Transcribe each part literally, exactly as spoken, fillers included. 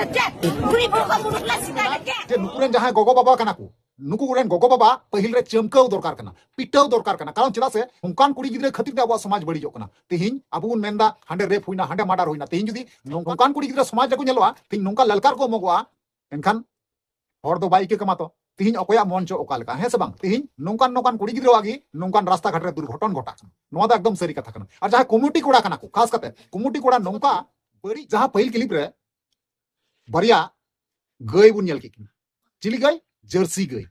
ᱪᱮᱫ? ᱠᱩᱲᱤ ᱦᱚᱯᱚᱱ ᱠᱚ ᱢᱩᱰᱩᱠ ᱞᱮ ᱥᱤᱠᱷᱟᱭ ᱫᱟ ᱪᱮᱫ? ᱡᱮ ᱱᱩᱠᱩ ᱨᱮᱱ ᱡᱟᱦᱟᱸᱭ ᱜᱚᱜᱚ ᱵᱟᱵᱟ ᱠᱟᱱᱟ ᱠᱚ, ᱱᱩᱠᱩ ᱨᱮᱱ ᱜᱚᱜᱚ ᱵᱟᱵᱟ ᱯᱟᱹᱦᱤᱞ ᱨᱮ ᱪᱟᱹᱢᱠᱟᱹᱣ ᱫᱚᱨᱠᱟᱨ ᱠᱟᱱᱟ, ᱯᱤᱴᱟᱹᱣ ᱫᱚᱨᱠᱟᱨ ᱠᱟᱱᱟ᱾ ᱠᱟᱨᱚᱱ ᱪᱮᱫᱟᱜ ᱥᱮ ᱱᱚᱝᱠᱟᱱ ᱠᱩᱲᱤ ᱜᱤᱫᱽᱨᱟᱹ ᱠᱷᱟᱹᱛᱤᱨ ᱛᱮ ᱟᱵᱚᱣᱟᱜ ᱥᱚᱢᱟᱡᱽ ᱵᱟᱹᱲᱤᱡᱚᱜ ᱠᱟᱱᱟ᱾ ᱛᱤᱦᱤᱧ ᱟᱵᱚ ᱵᱚᱱ ᱢᱮᱱᱫᱟ ᱦᱟᱸᱰᱮ ᱨᱮᱯ ᱦᱩᱭᱱᱟ, ᱦᱟᱸᱰᱮ ᱢᱟᱨᱰᱟᱨ ᱦᱩᱭᱱᱟ᱾ ᱛᱤᱦᱤᱧ ᱡᱩᱫᱤ ᱱᱚᱝᱠᱟᱱ ᱠᱩᱲᱤ ᱜᱤᱫᱽᱨᱟᱹ ᱥᱚᱢᱟᱡᱽ ᱨᱮᱠᱚ ᱧᱮᱞᱚᱜᱼᱟ, ᱛᱤᱦᱤᱧ ᱱᱚᱝᱠᱟ ᱞᱟᱞᱠᱟᱨ ᱠᱚ ᱮᱢᱚᱜᱚᱜᱼᱟ, ᱮᱱᱠᱷᱟᱱ ᱦᱚᱲ ᱫᱚ ᱵᱟᱭ ᱤᱠᱟᱹ ᱠᱟᱢᱟ ᱛᱚ᱾ ᱛᱤᱦᱤᱧ ᱚᱠᱚᱭᱟᱜ ᱢᱚᱱ ᱪᱚ ᱚᱠᱟ ᱞᱮᱠᱟ, ᱦᱮᱸ ᱥᱮ ᱵᱟᱝ? ᱛᱤᱦᱤᱧ ᱱᱚᱝᱠᱟᱱ ᱱᱚᱝᱠᱟᱱ ᱠᱩᱲᱤ ᱜᱤᱫᱽᱨᱟᱹᱣᱟᱜ ᱜᱮ ᱱᱚᱝᱠᱟᱱ ᱨᱟᱥᱛᱟ ᱜᱷᱟᱴ ᱨᱮ ᱫᱩᱨᱜᱷᱚᱴᱚᱱ ᱜᱷᱚᱴᱟᱜ ᱠᱟᱱᱟ᱾ ᱱᱚᱣᱟ ᱫᱚ ᱮᱠᱫᱚᱢ ᱥᱟᱹᱨᱤ ᱠᱟᱛᱷᱟ ᱠᱟᱱᱟ᱾ ᱟᱨ ᱡᱟᱦᱟᱸᱭ ᱠᱚᱢᱤᱴᱤ ᱠᱚᱲᱟ ᱠᱟᱱᱟ ᱠᱚ, ᱠᱷᱟᱥ ᱠᱟᱛᱮ ᱠᱚᱢᱤᱴᱤ ᱠᱚᱲᱟ ᱱᱚᱝᱠᱟ ᱵᱟᱹᱲᱤᱡ, ᱡᱟᱦᱟᱸ ᱯᱟᱹᱦᱤᱞ ᱠᱞᱤᱯ ᱨᱮ ᱵᱟᱨᱭᱟ ᱜᱟᱹᱭ ᱵᱚᱱ ᱧᱮᱞ ᱠᱮᱫ ᱠᱤᱱᱟ᱾ ᱪᱤᱞᱤ ᱜᱟᱹᱭ? ᱡᱟᱹᱨᱥᱤ ᱜᱟᱹᱭ᱾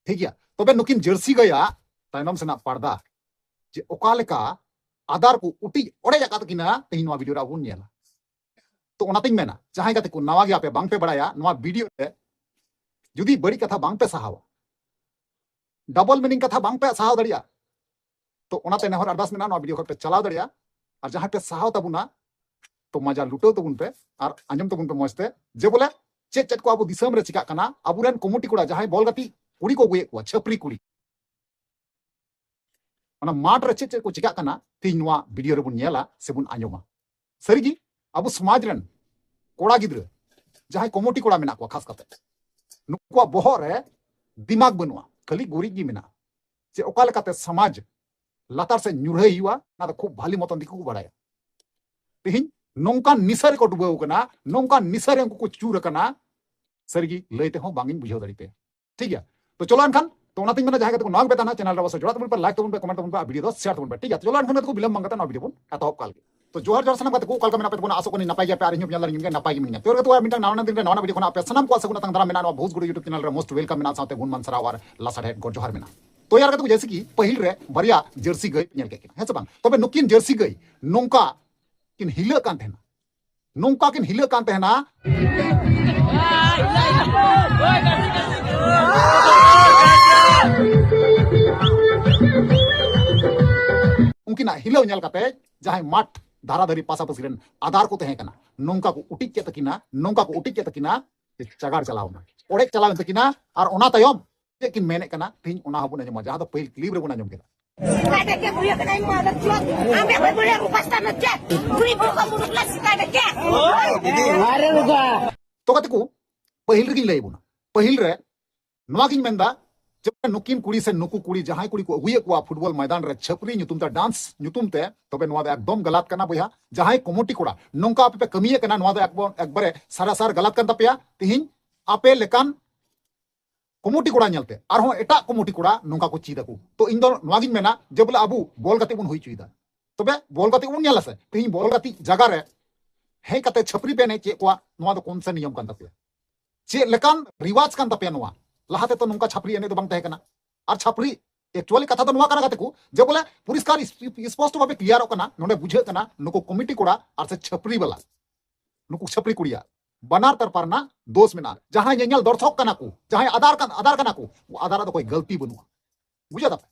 ᱴᱷᱤᱠ ᱜᱮᱭᱟ, ᱛᱚᱵᱮ ᱱᱩᱠᱤᱱ ᱡᱟᱹᱨᱥᱤ ᱜᱟᱹᱭᱟᱜ ᱛᱟᱭᱱᱚᱢ ᱥᱮᱱᱟᱜ ᱯᱟᱨᱫᱟ ᱡᱮ ᱚᱠᱟ ᱞᱮᱠᱟ ᱟᱫᱟᱨ ᱠᱚ ᱩᱴᱤᱡ ᱚᱲᱮᱡ ᱟᱠᱟᱫ ᱠᱤᱱᱟ, ᱛᱮᱦᱮᱧ ᱱᱚᱣᱟ ᱵᱷᱤᱰᱤᱭᱳ ᱨᱮ ᱟᱵᱚ ᱵᱚᱱ ᱧᱮᱞᱟ᱾ ᱛᱚ ᱚᱱᱟᱛᱤᱧ ᱢᱮᱱᱟ, ᱡᱟᱦᱟᱸᱭ ᱜᱟᱛᱮ ᱠᱚ ᱱᱟᱣᱟ ᱜᱮᱭᱟ ᱯᱮ, ᱵᱟᱝ ᱯᱮ ᱵᱟᱲᱟᱭᱟ, ᱱᱚᱣᱟ ᱵᱷᱤᱰᱤᱭᱳ ᱨᱮ ᱡᱩᱫᱤ ᱵᱟᱹᱲᱤᱡ ᱠᱟᱛᱷᱟ ᱵᱟᱝ ᱯᱮ ᱥᱟᱦᱟᱣᱟ, ᱰᱚᱵᱚᱞ ᱢᱤᱱᱤᱝ ᱠᱟᱛᱷᱟ ᱵᱟᱝ ᱯᱮ ᱥᱟᱦᱟᱣ ᱫᱟᱲᱮᱭᱟᱜᱼᱟ, ᱛᱚ ᱚᱱᱟᱛᱮ ᱱᱮᱦᱚᱨ ᱟᱨᱫᱟᱥ ᱢᱮᱱᱟᱜᱼᱟ, ᱱᱚᱣᱟ ᱵᱷᱤᱰᱤᱭᱳ ᱠᱷᱚᱱ ᱯᱮ ᱪᱟᱞᱟᱣ ᱫᱟᱲᱮᱭᱟᱜᱼᱟ᱾ ᱟᱨ ᱡᱟᱦᱟᱸᱭ ᱯᱮ ᱥᱟᱦᱟᱣ ᱛᱟᱵᱚᱱᱟ, ᱛᱚ ᱢᱟᱡᱟ ᱞᱩᱴᱟᱹᱣ ᱛᱟᱵᱚᱱ ᱯᱮ ᱟᱨ ᱟᱸᱡᱚᱢ ᱛᱟᱵᱚᱱ ᱯᱮ ᱢᱚᱸᱡᱽ ᱛᱮ, ᱡᱮ ᱵᱚᱞᱮ ᱪᱮᱫ ᱪᱮᱫ ᱠᱚ ᱟᱵᱚ ᱫᱤᱥᱚᱢ ᱨᱮ ᱪᱤᱠᱟᱜ ᱠᱟᱱᱟ, ᱟᱵᱚᱨᱮᱱ ᱠᱚᱢᱤᱴᱤ ᱠᱚᱲᱟ ᱡᱟᱦᱟᱸᱭ ᱵᱚᱞ ᱜᱟᱛᱮ ᱠᱩᱲᱤ ᱠᱚ ᱟᱹᱜᱩᱭᱮᱫ ᱠᱚᱣᱟ, ᱪᱷᱟᱹᱯᱨᱤ ᱠᱩᱲᱤ, ᱚᱱᱟ ᱢᱟᱴᱷ ᱨᱮ ᱪᱮᱫ ᱪᱮᱫ ᱠᱚ ᱪᱤᱠᱟᱜ ᱠᱟᱱᱟ, ᱛᱮᱦᱮᱧ ᱱᱚᱣᱟ ᱵᱷᱤᱰᱤᱭᱳ ᱨᱮᱵᱚᱱ ᱧᱮᱞᱟ ᱥᱮᱵᱚᱱ ᱟᱸᱡᱚᱢᱟ᱾ ᱥᱟᱹᱨᱤᱜᱮ ᱟᱵᱚ ᱥᱚᱢᱟᱡᱽ ᱨᱮᱱ ᱠᱚᱲᱟ ᱜᱤᱫᱽᱨᱟᱹ, ᱡᱟᱦᱟᱸᱭ ᱠᱚᱢᱤᱴᱤ ᱠᱚᱲᱟ ᱢᱮᱱᱟᱜ ᱠᱚᱣᱟ, ᱠᱷᱟᱥ ᱠᱟᱛᱮ ᱱᱩᱠᱩᱣᱟᱜ ᱵᱚᱦᱚᱜ ᱨᱮ ᱫᱤᱢᱟᱜᱽ ᱵᱟᱹᱱᱩᱜᱼᱟ, ᱠᱷᱟᱹᱞᱤ ᱜᱩᱨᱤᱡ ᱜᱮ ᱢᱮᱱᱟᱜᱼᱟ᱾ ᱡᱮ ᱚᱠᱟ ᱞᱮᱠᱟᱛᱮ ᱥᱚᱢᱟᱡᱽ ᱞᱟᱛᱟᱨ ᱥᱮᱫ ᱧᱩᱨᱦᱟᱹᱭ ᱦᱩᱭᱩᱜᱼᱟ, ᱚᱱᱟ ᱫᱚ ᱠᱷᱩᱵ ᱵᱷᱟᱞᱤ ᱢᱚᱛᱚᱱ ᱫᱤᱠᱩ ᱠᱚ ᱵᱟᱲᱟᱭᱟ᱾ ᱛᱮᱦᱮᱧ ᱱᱚᱝᱠᱟᱱ ᱱᱤᱥᱟᱹ ᱨᱮᱠᱚ ᱰᱩᱵᱟᱹᱣ ᱠᱟᱱᱟ, ᱱᱚᱝᱠᱟᱱ ᱱᱤᱥᱟᱹ ᱨᱮ ᱩᱱᱠᱩ ᱠᱚ ᱪᱩᱨ ᱟᱠᱟᱱᱟ, ᱥᱟᱹᱨᱤᱜᱮ ᱞᱟᱹᱭ ᱛᱮᱦᱚᱸ ᱵᱟᱝ ᱤᱧ ᱵᱩᱡᱷᱟᱹᱣ ᱫᱟᱲᱮ ᱯᱮᱭᱟ᱾ ᱴᱷᱤᱠ ᱜᱮᱭᱟ, ᱛᱚ ᱪᱚᱞᱚ ᱮᱱᱠᱷᱟᱱ, ᱛᱚ ᱚᱱᱟᱛᱤᱧ ᱢᱮᱱᱟ, ᱡᱟᱦᱟᱸᱭ ᱜᱟᱛᱮ ᱠᱚ ᱱᱟᱣᱟ ᱜᱮᱯᱮ ᱛᱟᱦᱮᱱᱟ, ᱪᱮᱱᱮᱞ ᱨᱮ ᱚᱵᱚᱥᱥᱳᱭ ᱡᱚᱲᱟᱣ ᱛᱟᱵᱚᱱ ᱯᱮ, ᱞᱟᱭᱤᱠ ᱛᱟᱵᱚᱱ ᱯᱮ, ᱠᱚᱢᱮᱱᱴ ᱛᱟᱵᱚᱱ ᱯᱮ, ᱟᱨ ᱵᱷᱤᱰᱤᱭᱳ ᱫᱚ ᱥᱮᱭᱟᱨ ᱛᱟᱵᱚᱱ ᱯᱮ᱾ ᱴᱷᱤᱠ ᱜᱮᱭᱟ, ᱛᱚ ᱪᱚᱞᱚ ᱮᱱᱠᱷᱟᱱ ᱜᱟᱛᱮ ᱠᱚ, ᱵᱤᱞᱚᱢ ᱵᱟᱝ ᱠᱟᱛᱮ ᱱᱚᱣᱟ ᱵᱷᱤᱰᱤᱭᱳ ᱵᱚᱱ ᱮᱛᱚᱦᱚᱵ ᱠᱟᱜ ᱞᱮᱜᱮ᱾ ᱛᱚ ᱡᱚᱦᱟᱨ ᱡᱚᱦᱟᱨ ᱥᱟᱱᱟᱢ ᱜᱟᱛᱮ ᱠᱚ, ᱚᱠᱟ ᱞᱮᱠᱟ ᱢᱮᱱᱟᱜ ᱯᱮ ᱛᱟᱵᱚᱱᱟ? ᱟᱥᱚᱜ ᱠᱟᱹᱱᱟᱹᱧ ᱱᱟᱯᱟᱭ ᱜᱮᱭᱟ ᱯᱮ, ᱟᱨ ᱤᱧ ᱦᱚᱸ ᱯᱮ ᱧᱮᱞ ᱫᱟᱲᱮᱭᱟᱜ ᱠᱟᱱ ᱜᱮᱭᱟ ᱱᱟᱯᱟᱭ ᱜᱮ ᱢᱤᱱᱟᱹᱧᱟ᱾ ᱛᱚ ᱜᱟᱛᱮ ᱠᱚ, ᱟᱨ ᱢᱤᱫᱴᱟᱝ ᱱᱟᱣᱟ ᱫᱤᱱ ᱨᱮ ᱱᱟᱣᱟ ᱵᱷᱤᱰᱤᱭᱳ ᱠᱷᱚᱱᱟᱜ ᱟᱯᱮ ᱥᱟᱱᱟᱢ ᱠᱚᱣᱟᱜ ᱥᱟᱹᱜᱩᱱ ᱟᱛᱟᱝ ᱫᱟᱨᱟᱢ ᱢᱮᱱᱟᱜᱼᱟ ᱱᱚᱣᱟ ᱵᱷᱳᱡᱽ ᱜᱩᱰᱩ YouTube ᱪᱮᱱᱮᱞ ᱨᱮ most welcome ᱢᱮᱱᱟᱜᱼᱟ, ᱥᱟᱶᱛᱮ ᱜᱩᱱᱢᱟᱱ ᱥᱟᱨᱦᱟᱣ ᱟᱨ ᱞᱟᱥᱟᱲᱦᱮᱫ ᱜᱚᱰ ᱡᱚᱦᱟᱨ ᱢᱮᱱᱟᱜᱼᱟ᱾ ᱛᱚ ᱭᱟᱨ ᱜᱟᱛᱮ ᱠᱚ, ᱡᱮᱭᱥᱮ ᱠᱤ ᱯᱟᱹᱦᱤᱞ ᱨᱮ ᱵᱟᱨᱭᱟ ᱡᱟᱹᱨᱥᱤ ᱜᱟᱹᱭ ᱯᱮ ᱧᱮᱞ ᱠᱮᱫ ᱠᱤᱱᱟ, ᱦᱮᱸ ᱥᱮ ᱵᱟᱝ? ᱛᱚᱵᱮ ᱱᱩᱠᱤᱱ ᱡᱟᱹᱨᱥᱤ ᱜᱟᱹᱭ ᱱᱚᱝᱠᱟ ᱠᱤᱱ ᱦᱤᱞᱟᱹᱜ ᱠᱟᱱ ᱛᱟᱦᱮᱱᱟ, ᱱᱚᱝᱠᱟ ᱠᱤᱱ ᱦᱤᱞᱟᱹᱜ ᱠᱟᱱ ᱛᱟᱦᱮᱱᱟ᱾ ᱩᱱᱠᱤᱱᱟᱜ ᱦᱤᱞᱟᱹᱣ ᱧᱮᱞ ᱠᱟᱛᱮ ᱡᱟᱦᱟᱸᱭ ᱢᱟᱴᱷ ᱫᱷᱟᱨᱟ ᱫᱷᱟᱨᱤ ᱯᱟᱥᱟᱯᱟᱥᱤ ᱨᱮᱱ ᱟᱫᱟᱨ ᱠᱚ ᱛᱟᱦᱮᱸ ᱠᱟᱱᱟ, ᱱᱚᱝᱠᱟ ᱠᱚ ᱩᱴᱤᱡ ᱠᱮᱫ ᱛᱟᱹᱠᱤᱱᱟ, ᱱᱚᱝᱠᱟ ᱠᱚ ᱩᱴᱤᱡ ᱠᱮᱫ ᱛᱟᱹᱠᱤᱱᱟ, ᱪᱟᱜᱟᱲ ᱪᱟᱞᱟᱣ ᱮᱱᱟ, ᱚᱲᱮᱡ ᱪᱟᱞᱟᱣ ᱮᱱ ᱛᱟᱹᱠᱤᱱᱟ᱾ ᱟᱨ ᱚᱱᱟ ᱛᱟᱭᱚᱢ ᱪᱮᱫ ᱠᱤᱱ ᱢᱮᱱᱮᱫ ᱠᱟᱱᱟ, ᱛᱮᱦᱮᱧ ᱚᱱᱟ ᱦᱚᱸᱵᱚᱱ ᱟᱸᱡᱚᱢᱟ, ᱡᱟᱦᱟᱸ ᱫᱚ ᱯᱟᱹᱦᱤᱞ ᱠᱞᱤᱯ ᱨᱮᱵᱚᱱ ᱟᱸᱡᱚᱢ ᱠᱮᱫᱟ᱾ ᱥᱤᱠᱟ ᱰᱮᱠᱮ ᱵᱩᱭᱟ ᱠᱟᱱᱟ ᱤᱧ ᱢᱟ ᱟᱫᱚ ᱪᱚ ᱟᱢᱵᱮ ᱵᱟᱹᱭ ᱵᱟᱹᱭ ᱨᱩᱯᱟᱥᱴᱟ ᱢᱮ ᱪᱮᱫ ᱠᱩᱲᱤ ᱵᱚᱞ ᱠᱚ ᱢᱩᱰᱩᱠ ᱞᱮ ᱥᱤᱠᱟ ᱰᱮᱠᱮ᱾ ᱟᱨᱮ ᱨᱩᱠᱟ᱾ ᱛᱚ ᱜᱟᱛᱮ ᱠᱚ, ᱯᱟᱹᱦᱤᱞ ᱨᱮᱜᱤᱧ ᱞᱟᱹᱭ ᱟᱵᱚᱱᱟ, ᱯᱟᱹᱦᱤᱞ ᱨᱮ ᱱᱚᱣᱟ ᱜᱤᱧ ᱢᱮᱱᱫᱟ ᱡᱮ ᱱᱩᱠᱤᱱ ᱠᱩᱲᱤ ᱥᱮ ᱱᱩᱠᱩ ᱠᱩᱲᱤ ᱡᱟᱦᱟᱸᱭ ᱠᱩᱲᱤ ᱠᱚ ᱟᱹᱜᱩᱭᱮᱫ ᱠᱚᱣᱟ ᱯᱷᱩᱴᱵᱚᱞ ᱢᱚᱭᱫᱟᱱ ᱨᱮ ᱪᱷᱟᱹᱯᱨᱤ ᱧᱩᱛᱩᱢ ᱛᱮ, ᱰᱟᱱᱥ ᱧᱩᱛᱩᱢ ᱛᱮ, ᱛᱚᱵᱮ ᱱᱚᱣᱟ ᱫᱚ ᱮᱠᱫᱚᱢ ᱜᱟᱞᱟᱛ ᱠᱟᱱᱟ ᱵᱚᱭᱦᱟ᱾ ᱡᱟᱦᱟᱸᱭ ᱠᱚᱢᱤᱴᱤ ᱠᱚᱲᱟ ᱱᱚᱝᱠᱟ ᱟᱯᱮ ᱯᱮ ᱠᱟᱹᱢᱤᱭᱮᱫ ᱠᱟᱱᱟ, ᱱᱚᱣᱟ ᱫᱚ ᱮᱠᱵᱚ-, ᱮᱠᱵᱟᱨᱮ ᱥᱟᱨᱟᱥᱟᱨ ᱜᱟᱞᱟᱛ ᱠᱟᱱ ᱛᱟᱯᱮᱭᱟ᱾ ᱛᱤᱦᱤᱧ ᱟᱯᱮ ᱞᱮᱠᱟᱱ ᱠᱚᱢᱤᱴᱤ ᱠᱚᱲᱟ ᱧᱮᱞᱛᱮ ᱟᱨᱦᱚᱸ ᱮᱴᱟᱜ ᱠᱚᱢᱤᱴᱤ ᱠᱚᱲᱟ ᱱᱚᱝᱠᱟ ᱠᱚ ᱪᱮᱫ ᱟᱠᱚ᱾ ᱛᱚ ᱤᱧ ᱫᱚ ᱱᱚᱣᱟ ᱜᱤᱧ ᱢᱮᱱᱟ ᱡᱮ ᱵᱚᱞᱮ ᱟᱵᱚ ᱵᱚᱞ ᱜᱟᱛᱮᱜ ᱵᱚᱱ ᱦᱩᱭ ᱦᱚᱪᱚᱭᱮᱫᱟ, ᱛᱚᱵᱮ ᱵᱚᱞ ᱜᱟᱛᱮᱜ ᱵᱚᱱ ᱧᱮᱞᱟ ᱥᱮ, ᱛᱤᱦᱤᱧ ᱵᱚᱞ ᱜᱟᱛᱮᱜ ᱡᱟᱭᱜᱟ ᱨᱮ ᱦᱮᱡ ᱠᱟᱛᱮ ᱪᱷᱟᱹᱯᱨᱤ ᱯᱮ ᱮᱱᱮᱡ ᱪᱮᱫ ᱠᱚᱣᱟ, ᱱᱚᱣᱟ ᱫᱚ ᱠᱚᱱ ᱥᱮ ᱱᱤᱭᱚᱢ ᱠᱟᱱ ᱛᱟᱯᱮᱭᱟ? ᱪᱮᱫ ᱞᱮᱠᱟᱱ ᱨᱤᱣᱟᱡᱽ ᱠᱟᱱ ᱛᱟᱯᱮᱭᱟ ᱱᱚᱣᱟ? ᱞᱟᱦᱟ ᱛᱮᱫᱚ ᱱᱚᱝᱠᱟ ᱪᱷᱟᱹᱯᱨᱤ ᱮᱱᱮᱡ ᱫᱚ ᱵᱟᱝ ᱛᱟᱦᱮᱸ ᱠᱟᱱᱟ᱾ ᱟᱨ ᱪᱷᱟᱹᱯᱨᱤ, actually ᱠᱟᱛᱷᱟ ᱫᱚ ᱱᱚᱣᱟ ᱠᱟᱱᱟ ᱜᱟᱛᱮ ᱠᱚ, ᱡᱮ ᱵᱚᱞᱮ ᱯᱚᱨᱤᱥᱠᱟᱨ ᱤᱥ-, ᱤᱥᱯᱚᱥᱴᱚ ᱵᱷᱟᱵᱮ ᱠᱞᱤᱭᱟᱨᱚᱜ ᱠᱟᱱᱟ, ᱱᱚᱰᱮ ᱵᱩᱡᱷᱟᱹᱜ ᱠᱟᱱᱟ ᱱᱩᱠᱩ ᱠᱚᱢᱤᱴᱤ ᱠᱚᱲᱟ ᱟᱨ ᱥᱮ ᱪᱷᱟᱹᱯᱨᱤ ᱵᱟᱞᱟ, ᱱᱩᱠᱩ ᱪᱷᱟᱹᱯᱨᱤ ᱠᱩᱲᱤᱭᱟᱜ ᱵᱟᱱᱟᱨ ᱛᱟᱨᱯᱟ ᱨᱮᱱᱟᱜ ᱫᱳᱥ ᱢᱮᱱᱟᱜᱼᱟ᱾ ᱡᱟᱦᱟᱸᱭ ᱧᱮᱧᱮᱞ ᱫᱚᱨᱥᱚᱠ ᱠᱟᱱᱟ ᱠᱚ, ᱡᱟᱦᱟᱸᱭ ᱟᱫᱟᱨ ᱠᱟᱱ, ᱟᱫᱟᱨ ᱠᱟᱱᱟ ᱠᱚ, ᱟᱫᱟᱨᱟᱜ ᱫᱚ ᱠᱳᱭ ᱜᱟᱹᱞᱛᱤ ᱵᱟᱹᱱᱩᱜᱼᱟ᱾ ᱵᱩᱡᱷᱟᱹᱣ ᱫᱟᱯᱮ?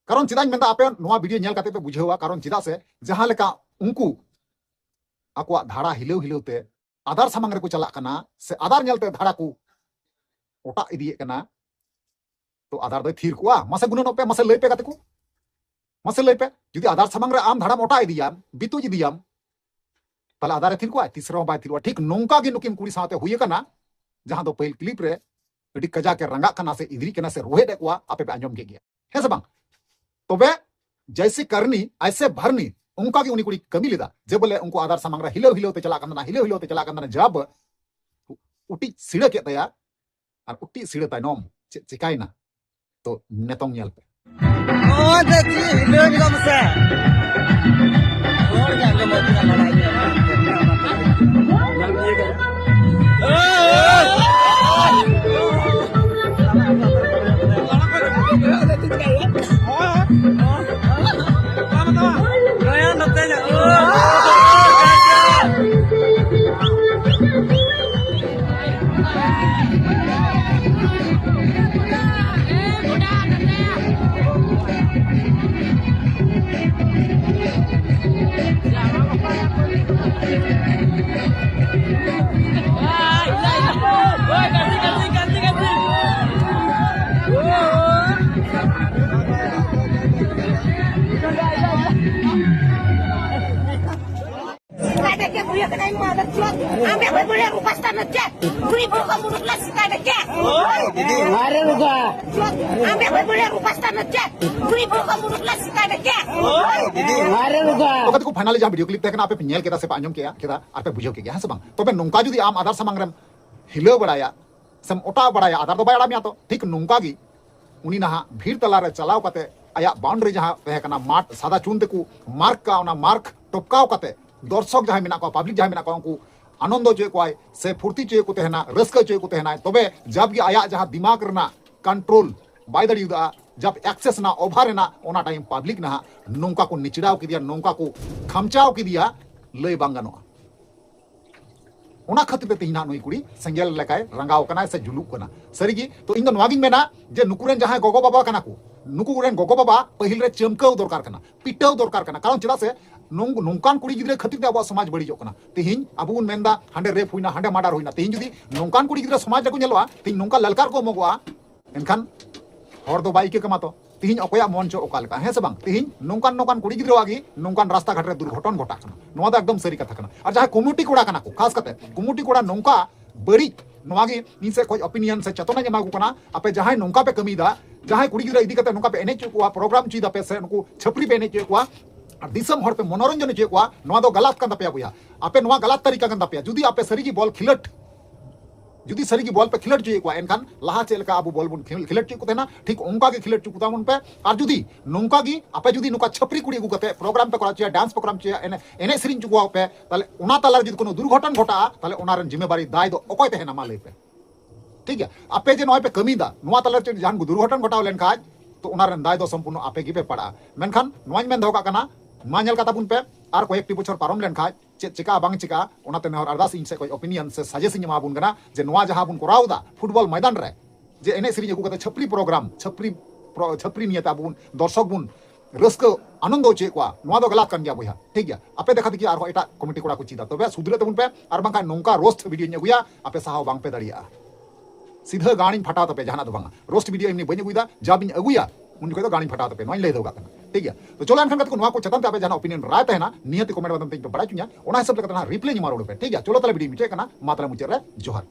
ᱠᱟᱨᱚᱱ ᱪᱮᱫᱟᱜ ᱤᱧ ᱢᱮᱱᱫᱟ, ᱟᱯᱮ ᱱᱚᱣᱟ ᱵᱷᱤᱰᱤᱭᱳ ᱧᱮᱞ ᱠᱟᱛᱮ ᱯᱮ ᱵᱩᱡᱷᱟᱹᱣᱟ᱾ ᱠᱟᱨᱚᱱ ᱪᱮᱫᱟᱜ ᱥᱮ ᱡᱟᱦᱟᱸ ᱞᱮᱠᱟ ᱩᱱᱠᱩ ᱟᱠᱚᱣᱟᱜ ᱫᱷᱟᱲᱟ ᱦᱤᱞᱟᱹᱣ ᱦᱤᱞᱟᱹᱣ ᱛᱮ ᱟᱫᱟᱨ ᱥᱟᱢᱟᱝ ᱨᱮᱠᱚ ᱪᱟᱞᱟᱜ ᱠᱟᱱᱟ ᱥᱮ ᱟᱫᱟᱨ ᱧᱮᱞᱛᱮ ᱫᱷᱟᱲᱟ ᱠᱚ ᱚᱴᱟᱜ ᱤᱫᱤᱭᱮᱫ ᱠᱟᱱᱟ, ᱛᱚ ᱟᱫᱟᱨ ᱫᱚᱭ ᱛᱷᱤᱨ ᱠᱚᱜᱼᱟ? ᱢᱟᱥᱮ ᱜᱩᱱᱟᱹᱱᱚᱜ ᱯᱮ, ᱢᱟᱥᱮ ᱞᱟᱹᱭ ᱯᱮ ᱜᱟᱛᱮ ᱠᱚ, ᱢᱟᱥᱮ ᱞᱟᱹᱭ ᱯᱮ᱾ ᱡᱩᱫᱤ ᱟᱫᱟᱨ ᱥᱟᱢᱟᱝ ᱨᱮ ᱟᱢ ᱫᱷᱟᱲᱟᱢ ᱚᱴᱟᱜ ᱤᱫᱤᱭᱟᱢ, ᱵᱤᱛᱩᱡ ᱤᱫᱤᱭᱟᱢ, ᱛᱟᱦᱞᱮ ᱟᱫᱟᱨᱮ ᱛᱷᱤᱨ ᱠᱚᱜᱼᱟ? ᱛᱤᱥ ᱨᱮᱦᱚᱸ ᱵᱟᱭ ᱛᱷᱤᱨᱚᱜᱼᱟ᱾ ᱴᱷᱤᱠ ᱱᱚᱝᱠᱟ ᱜᱮ ᱱᱩᱠᱤᱱ ᱠᱩᱲᱤ ᱥᱟᱶᱛᱮ ᱦᱩᱭ ᱟᱠᱟᱱᱟ, ᱡᱟᱦᱟᱸ ᱫᱚ ᱯᱟᱹᱦᱤᱞ ᱠᱞᱤᱯ ᱨᱮ ᱟᱹᱰᱤ ᱠᱟᱡᱟᱠ ᱮ ᱨᱟᱸᱜᱟᱜ ᱠᱟᱱᱟ ᱥᱮ ᱤᱫᱨᱤᱜ ᱠᱟᱱᱟ ᱥᱮ ᱨᱳᱦᱮᱫ ᱮᱫ ᱠᱚᱣᱟ, ᱟᱯᱮ ᱯᱮ ᱟᱸᱡᱚᱢ ᱠᱮᱫ ᱜᱮᱭᱟ, ᱦᱮᱸ ᱥᱮ ᱵᱟᱝ? ᱛᱚᱵᱮ ᱡᱮᱭᱥᱮ ᱠᱟᱨᱱᱤ ᱟᱭᱥᱮ ᱵᱷᱟᱨᱱᱤ, ᱚᱱᱠᱟ ᱜᱮ ᱩᱱᱤ ᱠᱩᱲᱤ ᱠᱟᱹᱢᱤ ᱞᱮᱫᱟ, ᱡᱮ ᱵᱚᱞᱮ ᱩᱱᱠᱩ ᱟᱫᱟᱨ ᱥᱟᱢᱟᱝ ᱨᱮ ᱦᱤᱞᱟᱹᱣ ᱦᱤᱞᱟᱹᱣ ᱛᱮ ᱪᱟᱞᱟᱜ ᱠᱟᱱ ᱛᱟᱦᱮᱱᱟ, ᱦᱤᱞᱟᱹᱣ ᱦᱤᱞᱟᱹᱣ ᱛᱮ ᱪᱟᱞᱟᱜ ᱠᱟᱱ ᱛᱟᱦᱮᱱᱟ, ᱡᱟᱵ ᱩᱴᱤᱡ ᱥᱤᱲᱟᱹ ᱠᱮᱫ ᱛᱟᱭᱟ᱾ ᱟᱨ ᱩᱴᱤᱡ ᱥᱤᱲᱟᱹ ᱛᱟᱭᱱᱚᱢ ᱪᱮᱫ ᱪᱤᱠᱟᱭᱮᱱᱟ, ᱛᱚ ᱱᱮᱛᱚᱝ ᱧᱮᱞ ᱯᱮ᱾ ᱱᱚᱜᱼᱚᱭ ᱛᱚ ᱪᱮᱫ ᱦᱤᱞᱟᱹᱣ ᱧᱚᱜ ᱢᱮᱥᱮ᱾ ᱨᱚᱲ ᱜᱮ ᱟᱸᱡᱚᱢᱚᱜ ᱠᱟᱱᱟ, ᱵᱟᱲᱟᱭ ᱜᱮ᱾ ᱟᱢᱮ ᱵᱟᱹᱭ ᱵᱟᱹᱭ ᱨᱩᱯᱟᱥ ᱛᱟᱱ ᱪᱮᱫ? ᱠᱩᱲᱤ ᱵᱚᱞ ᱠᱚ ᱢᱩᱨᱩᱠ ᱞᱟ ᱥᱤᱛᱟ ᱫᱮ ᱪᱮᱫ? ᱟᱨᱮ ᱵᱟᱵᱟ᱾ ᱟᱢᱮ ᱵᱟᱹᱭ ᱵᱟᱹᱭ ᱨᱩᱯᱟᱥ ᱛᱟᱱ ᱪᱮᱫ? ᱠᱩᱲᱤ ᱵᱚᱞ ᱠᱚ ᱢᱩᱨᱩᱠ ᱞᱟ ᱥᱤᱛᱟ ᱫᱮ ᱪᱮᱫ? ᱟᱨᱮ ᱵᱟᱵᱟ᱾ ᱚᱠᱟ ᱛᱮᱠᱚ finally ᱡᱟᱦᱟᱸ video clip ᱛᱟᱦᱮᱸ ᱠᱟᱱᱟ, ᱟᱯᱮ ᱯᱮ ᱧᱮᱞ ᱠᱮᱫᱟ ᱥᱮ ᱯᱮ ᱟᱸᱡᱚᱢ ᱠᱮᱫᱟ, ᱠᱮᱫᱟ ᱟᱨ ᱯᱮ ᱵᱩᱡᱷᱟᱹᱣ ᱠᱮᱫ ᱜᱮᱭᱟ, ᱦᱮᱸ ᱥᱮ ᱵᱟᱝ? ᱛᱚᱵᱮ ᱱᱚᱝᱠᱟ ᱡᱩᱫᱤ ᱟᱢ ᱟᱫᱟᱨ ᱥᱟᱢᱟᱝ ᱨᱮᱢ ᱦᱤᱞᱟᱹᱣ ᱵᱟᱲᱟᱭᱟ, ᱥᱮᱢ ᱚᱴᱟᱣ ᱵᱟᱲᱟᱭᱟ, ᱟᱫᱟᱨ ᱫᱚ ᱵᱟᱭ ᱟᱲᱟᱜ ᱢᱮᱭᱟ ᱛᱚ᱾ ᱴᱷᱤᱠ ᱱᱚᱝᱠᱟ ᱜᱮ ᱩᱱᱤ ᱱᱟᱦᱟᱜ ᱵᱷᱤᱲ ᱛᱟᱞᱟᱨᱮ ᱪᱟᱞᱟᱣ ᱠᱟᱛᱮ ᱟᱭᱟᱜ boundary ᱡᱟᱦᱟᱸ ᱛᱟᱦᱮᱸ ᱠᱟᱱᱟ, ᱢᱟᱴᱷ ᱥᱟᱫᱟ ᱪᱩᱱ ᱛᱮᱠᱚ mark ᱠᱟᱜᱼᱟ, ᱚᱱᱟ mark ᱴᱚᱯᱠᱟᱣ ᱠᱟᱛᱮ ᱫᱚᱨᱥᱚᱠ ᱡᱟᱦᱟᱸᱭ ᱢᱮᱱᱟᱜ ᱠᱚᱣᱟ, public ᱡᱟᱦᱟᱸᱭ ᱢᱮᱱᱟᱜ ᱠᱚᱣᱟ, ᱩᱱᱠᱩ ᱟᱱᱚᱱᱫᱚ ᱦᱚᱪᱚᱭᱮᱫ ᱠᱚᱣᱟᱭ ᱥᱮ ᱯᱷᱩᱨᱛᱤ ᱦᱚᱪᱚᱭᱮᱫ ᱠᱚ ᱛᱟᱦᱮᱱᱟ, ᱨᱟᱹᱥᱠᱟᱹ ᱦᱚᱪᱚᱭᱮᱫ ᱠᱚ ᱛᱟᱦᱮᱱᱟᱭ, ᱛᱚᱵᱮ ᱡᱟᱵᱜᱮ ᱟᱭᱟᱜ ᱡᱟᱦᱟᱸ ᱫᱤᱢᱟᱜᱽ ᱨᱮᱱᱟᱜ control ᱵᱟᱭ ᱫᱟᱲᱮᱭᱟᱫᱟ, ᱡᱟᱵ excess ᱮᱱᱟ, over ᱮᱱᱟ, ᱚᱱᱟ time public ᱱᱟᱦᱟᱜ ᱱᱚᱝᱠᱟ ᱠᱚ ᱱᱤᱪᱲᱟᱣ ᱠᱮᱫᱮᱭᱟ, ᱱᱚᱝᱠᱟ ᱠᱚ ᱠᱷᱟᱢᱪᱟᱣ ᱠᱮᱫᱮᱭᱟ, ᱞᱟᱹᱭ ᱵᱟᱝ ᱜᱟᱱᱚᱜᱼᱟ᱾ ᱚᱱᱟ ᱠᱷᱟᱹᱛᱤᱨ ᱛᱮ ᱛᱮᱦᱮᱧ ᱱᱟᱦᱟᱜ ᱱᱩᱭ ᱠᱩᱲᱤ ᱥᱮᱸᱜᱮᱞ ᱞᱮᱠᱟᱭ ᱨᱟᱸᱜᱟᱣ ᱠᱟᱱᱟᱭ ᱥᱮ ᱡᱩᱞᱩᱜ ᱠᱟᱱᱟ᱾ ᱥᱟᱹᱨᱤᱜᱮ, ᱛᱚ ᱤᱧ ᱫᱚ ᱱᱚᱣᱟ ᱜᱤᱧ ᱢᱮᱱᱟ ᱡᱮ ᱱᱩᱠᱩ ᱨᱮᱱ ᱡᱟᱦᱟᱸᱭ ᱜᱚᱜᱚ ᱵᱟᱵᱟ ᱠᱟᱱᱟ ᱠᱚ, ᱱᱩᱠᱩ ᱨᱮᱱ ᱜᱚᱜᱚ ᱵᱟᱵᱟ ᱯᱟᱹᱦᱤᱞ ᱨᱮ ᱪᱟᱹᱢᱠᱟᱹᱣ ᱫᱚᱨᱠᱟᱨ ᱠᱟᱱᱟ, ᱯᱤᱴᱟᱹᱣ ᱫᱚᱨᱠᱟᱨ ᱠᱟᱱᱟ᱾ ᱠᱟᱨᱚᱱ ᱪᱮᱫᱟᱜ ᱥᱮ ᱱᱚᱝ-, ᱱᱚᱝᱠᱟᱱ ᱠᱩᱲᱤ ᱜᱤᱫᱽᱨᱟᱹ ᱠᱷᱟᱹᱛᱤᱨ ᱛᱮ ᱟᱵᱚᱣᱟᱜ ᱥᱚᱢᱟᱡᱽ ᱵᱟᱹᱲᱤᱡᱚᱜ ᱠᱟᱱᱟ᱾ ᱛᱮᱦᱮᱧ ᱟᱵᱚ ᱵᱚᱱ ᱢᱮᱱᱫᱟ ᱦᱟᱸᱰᱮ rape ᱦᱩᱭᱱᱟ, ᱦᱟᱸᱰᱮ murder ᱦᱩᱭᱱᱟ᱾ ᱛᱮᱦᱮᱧ ᱡᱩᱫᱤ ᱱᱚᱝᱠᱟᱱ ᱠᱩᱲᱤ ᱜᱤᱫᱽᱨᱟᱹ ᱥᱚᱢᱟᱡᱽ ᱨᱮᱠᱚ ᱧᱮᱞᱚᱜᱼᱟ, ᱛᱮᱦᱮᱧ ᱱᱚᱝᱠᱟ ᱞᱟᱞᱠᱟᱨ ᱠᱚ ᱮᱢᱚᱜᱚᱜᱼᱟ, ᱮᱱᱠᱷᱟᱱ ᱦᱚᱲ ᱫᱚ ᱵᱟᱭ ᱤᱠᱟᱹ ᱠᱟᱢᱟ ᱛᱚ᱾ ᱛᱤᱦᱤᱧ ᱚᱠᱚᱭᱟᱜ ᱢᱚᱱ ᱪᱚ ᱚᱠᱟ ᱞᱮᱠᱟ, ᱦᱮᱸ ᱥᱮ ᱵᱟᱝ? ᱛᱤᱦᱤᱧ ᱱᱚᱝᱠᱟᱱ ᱱᱚᱝᱠᱟᱱ ᱠᱩᱲᱤ ᱜᱤᱫᱽᱨᱟᱹᱣᱟᱜ ᱜᱮ ᱱᱚᱝᱠᱟᱱ ᱨᱟᱥᱛᱟ ᱜᱷᱟᱴ ᱨᱮ ᱫᱩᱨᱜᱷᱚᱴᱚᱱ ᱜᱷᱚᱴᱟᱜ ᱠᱟᱱᱟ᱾ ᱱᱚᱣᱟ ᱫᱚ ᱮᱠᱫᱚᱢ ᱥᱟᱹᱨᱤ ᱠᱟᱛᱷᱟ ᱠᱟᱱᱟ᱾ ᱟᱨ ᱡᱟᱦᱟᱸᱭ ᱠᱚᱢᱤᱴᱤ ᱠᱚᱲᱟ ᱠᱟᱱᱟ ᱠᱚ, ᱠᱷᱟᱥ ᱠᱟᱛᱮ ᱠᱚᱢᱤᱴᱤ ᱠᱚᱲᱟ ᱱᱚᱝᱠᱟ ᱵᱟᱹᱲᱤᱡ, ᱱᱚᱣᱟ ᱜᱮ ᱤᱧ ᱥᱮᱫ ᱠᱷᱚᱱ opinion ᱥᱮ ᱪᱮᱛᱚᱱᱟᱧ ᱮᱢᱟ ᱠᱚ ᱠᱟᱱᱟ᱾ ᱟᱯᱮ ᱡᱟᱦᱟᱸᱭ ᱱᱚᱝᱠᱟ ᱯᱮ ᱠᱟᱹᱢᱤᱭᱮᱫᱟ, ᱡᱟᱦᱟᱸᱭ ᱠᱩᱲᱤ ᱜᱤᱫᱽᱨᱟᱹ ᱤᱫᱤ ᱠᱟᱛᱮ ᱱᱚᱝᱠᱟ ᱯᱮ ᱮᱱᱮᱡ ᱦᱚᱪᱚᱭᱮᱫ ᱠᱚᱣᱟ, program ᱦᱚᱪᱚᱭᱮᱫᱟ ᱯᱮ ᱥᱮ ᱱᱩᱠᱩ ᱪᱷᱟᱹᱯᱨᱤ ᱯᱮ ᱮᱱᱮᱡ ᱦᱚᱪᱚᱭᱮᱫ ᱠᱚᱣᱟ, ᱟᱨ ᱫᱤᱥᱚᱢ ᱦᱚᱲ ᱯᱮ ᱢᱚᱱᱳᱨᱚᱧᱡᱚᱱ ᱦᱚᱪᱚᱭᱮᱫ ᱠᱚᱣᱟ, ᱱᱚᱣᱟ ᱫᱚ ᱜᱟᱞᱟᱛ ᱠᱟᱱ ᱛᱟᱯᱮᱭᱟ ᱵᱚᱭᱦᱟ᱾ ᱟᱯᱮ ᱱᱚᱣᱟ ᱜᱟᱞᱟᱛ ᱛᱟᱹᱨᱤᱠᱟ ᱠᱟᱱ ᱛᱟᱯᱮᱭᱟ᱾ ᱡᱩᱫᱤ ᱟᱯᱮ ᱥᱟᱹᱨᱤ ᱜᱮ ᱵᱚᱞ ᱠᱷᱮᱞᱳᱰ ᱡᱩᱫᱤ ᱥᱟᱹᱨᱤ ᱜᱮ ᱵᱚᱞ ᱯᱮ ᱠᱷᱮᱞᱳᱰ ᱦᱚᱪᱚᱭᱮᱫ ᱠᱚᱣᱟ, ᱮᱱᱠᱷᱟᱱ ᱞᱟᱦᱟ ᱪᱮᱫ ᱞᱮᱠᱟ ᱟᱵᱚ ᱵᱚᱞ ᱵᱚᱱ ᱠᱷᱮᱞ-, ᱠᱷᱮᱞᱳᱰ ᱦᱚᱪᱚᱭᱮᱫ ᱠᱚ ᱛᱟᱦᱮᱱᱟ, ᱴᱷᱤᱠ ᱚᱱᱠᱟ ᱜᱮ ᱠᱷᱮᱞᱳᱰ ᱦᱚᱪᱚ ᱠᱚ ᱛᱟᱵᱚᱱ ᱯᱮ᱾ ᱟᱨ ᱡᱩᱫᱤ ᱱᱚᱝᱠᱟ ᱜᱮ ᱟᱯᱮ ᱡᱩᱫᱤ ᱱᱚᱝᱠᱟ ᱪᱷᱟᱹᱯᱨᱤ ᱠᱩᱲᱤ ᱟᱹᱜᱩ ᱠᱟᱛᱮ program ᱯᱮ ᱠᱚᱨᱟᱣ ᱦᱚᱪᱚᱭᱟ, dance program ᱦᱚᱪᱚᱭᱟ, ᱮᱱᱮᱡ, ᱮᱱᱮᱡ ᱥᱮᱨᱮᱧ ᱦᱚᱪᱚ ᱠᱚᱣᱟ ᱯᱮ, ᱛᱟᱦᱞᱮ ᱚᱱᱟ ᱛᱟᱞᱟ ᱨᱮ ᱡᱩᱫᱤ ᱠᱳᱱᱳ ᱫᱩᱨᱜᱷᱚᱴᱚᱱ ᱜᱷᱚᱴᱟᱜᱼᱟ, ᱛᱟᱦᱞᱮ ᱚᱱᱟ ᱨᱮᱱ ᱡᱤᱢᱢᱮᱵᱟᱨᱤ ᱫᱟᱭ ᱫᱚ ᱚᱠᱚᱭ ᱛᱟᱦᱮᱱᱟ, ᱢᱟ ᱞᱟᱹᱭ ᱯᱮ? ᱴᱷᱤᱠ ᱜᱮᱭᱟ, ᱟᱯᱮ ᱡᱮ ᱱᱚᱜᱼᱚᱭ ᱯᱮ ᱠᱟᱹᱢᱤᱭᱮᱫᱟ, ᱱᱚᱣᱟ ᱛᱟᱞᱟ ᱨᱮ ᱡᱟᱦᱟᱱ ᱫᱩᱨᱜᱷᱚᱴᱚᱱ ᱜᱷᱚᱴᱟᱣ ᱞᱮᱱᱠᱷᱟᱡ, ᱛᱚ ᱚᱱᱟ ᱨᱮᱱ ᱫᱟᱭ ᱫᱚ ᱥᱚᱢᱯᱩᱨᱱᱚ ᱟᱯᱮ ᱜᱮᱯᱮ ᱯᱟᱲᱟᱜᱼᱟ᱾ ᱢᱮᱱᱠᱷᱟᱱ ᱱᱚᱣᱟᱧ ᱢᱮᱱ ᱫᱚᱦᱚ ᱠᱟᱜ ᱠᱟᱱᱟ, ᱢᱟ ᱧᱮᱞ ᱠᱟᱛᱟ ᱵᱚᱱ ᱯᱮ, ᱟᱨ ᱠᱚᱭᱮᱠᱴᱤ ᱵᱚᱪᱷᱚᱨ ᱯᱟᱨᱚᱢ ᱞᱮᱱᱠᱷᱟᱡ ᱪᱮᱫ ᱪᱤᱠᱟᱹᱜᱼᱟ ᱵᱟᱝ ᱪᱤᱠᱟᱹᱜᱼᱟ, ᱚᱱᱟᱛᱮ ᱱᱮᱦᱚᱨ ᱟᱨᱫᱟᱥ ᱤᱧ ᱥᱮᱫ ᱠᱷᱚᱱ opinion ᱥᱮ suggestion ᱤᱧ ᱮᱢᱟ ᱵᱚᱱ ᱠᱟᱱᱟ ᱡᱮ ᱱᱚᱣᱟ ᱡᱟᱦᱟᱸ ᱵᱚᱱ ᱠᱚᱨᱟᱣ ᱮᱫᱟ ᱯᱷᱩᱴᱵᱚᱞ ᱢᱚᱭᱫᱟᱱ ᱨᱮ, ᱡᱮ ᱮᱱᱮᱡ ᱥᱮᱨᱮᱧ ᱟᱹᱜᱩ ᱠᱟᱛᱮ ᱪᱷᱟᱹᱯᱨᱤ program, ᱪᱷᱟᱹᱯᱨᱤ pro-, ᱪᱷᱟᱹᱯᱨᱤ ᱱᱤᱭᱟᱹᱛᱮ ᱟᱵᱚ ᱵᱚᱱ ᱫᱚᱨᱥᱚᱠ ᱵᱚᱱ ᱨᱟᱹᱥᱠᱟᱹ ᱟᱱᱚᱱᱫᱚ ᱦᱚᱪᱚᱭᱮᱫ ᱠᱚᱣᱟ, ᱱᱚᱣᱟ ᱫᱚ ᱜᱟᱞᱟᱛ ᱠᱟᱱ ᱜᱮᱭᱟ ᱵᱚᱭᱦᱟ, ᱴᱷᱤᱠ ᱜᱮᱭᱟ? ᱟᱯᱮ ᱫᱮᱠᱷᱟ ᱫᱮᱠᱷᱤ ᱟᱨᱦᱚᱸ ᱮᱴᱟᱜ ᱠᱚᱢᱤᱴᱤ ᱠᱚᱲᱟ ᱠᱚ ᱪᱮᱫᱟ, ᱛᱚᱵᱮ ᱥᱩᱫᱷᱨᱟᱹᱜ ᱛᱟᱵᱚᱱ ᱯᱮ, ᱟᱨ ᱵᱟᱝᱠᱷᱟᱱ ᱱᱚᱝᱠᱟ roast video ᱤᱧ ᱟᱹᱜᱩᱭᱟ, ᱟᱯᱮ ᱥᱟᱦᱟᱣ ᱵᱟᱝ ᱯᱮ ᱫᱟᱲᱮᱭᱟᱜᱼᱟ᱾ ᱥᱤᱫᱷᱟᱹ ᱜᱟᱲᱤᱧ ᱯᱷᱟᱴᱟᱣ ᱛᱟᱯᱮ, ᱡᱟᱦᱟᱱᱟᱜ ᱫᱚ ᱵᱟᱝᱟ᱾ Roast video ᱮᱢᱱᱤ ᱵᱟᱹᱧ ᱟᱹᱜᱩᱭᱮᱫᱟ, ᱡᱟ ᱵᱤᱧ ᱟᱹᱜᱩᱭᱟ ᱩᱱ ᱡᱚᱠᱷᱚᱡ ᱫᱚ ᱜᱟᱲᱤᱧ ᱯᱷᱟᱴᱟᱣ ᱛᱟᱯᱮ, ᱱᱚᱣᱟᱧ ᱞᱟᱹᱭ ᱫᱚᱦᱚ ᱠᱟᱜ ᱠᱟᱱᱟ᱾ ᱴᱷᱤᱠ ᱜᱮᱭᱟ, ᱛᱚ ᱪᱚᱞᱚ ᱮᱱᱠᱷᱟᱱ ᱜᱟᱛᱮ ᱠᱚ, ᱱᱚᱣᱟ ᱠᱚ ᱪᱮᱛᱟᱱ ᱛᱮ ᱟᱯᱮ ᱡᱟᱦᱟᱱᱟᱜ opinion ᱨᱟᱭ ᱛᱟᱦᱮᱱᱟ, ᱱᱤᱦᱟᱹᱛ comment ᱢᱟᱫᱽᱫᱷᱚᱢ ᱛᱮ ᱤᱧ ᱯᱮ ᱵᱟᱲᱟᱭ ᱦᱚᱪᱚᱧᱟ, ᱚᱱᱟ ᱦᱤᱥᱟᱹᱵ ᱞᱮᱠᱟᱛᱮ ᱱᱟᱦᱟᱜ reply ᱤᱧ ᱮᱢᱟ ᱨᱩᱣᱟᱹᱲ ᱯᱮ᱾ ᱴᱷᱤᱠ ᱜᱮᱭᱟ, ᱪᱚᱞᱚ ᱛᱟᱦᱞᱮ video ᱤᱧ ᱢᱩᱪᱟᱹᱫ ᱠᱟᱱᱟ, ᱢᱟ ᱛᱟᱦᱞᱮ ᱢᱩᱪᱟᱹᱫ ᱨᱮ ᱡᱚᱦᱟᱨ᱾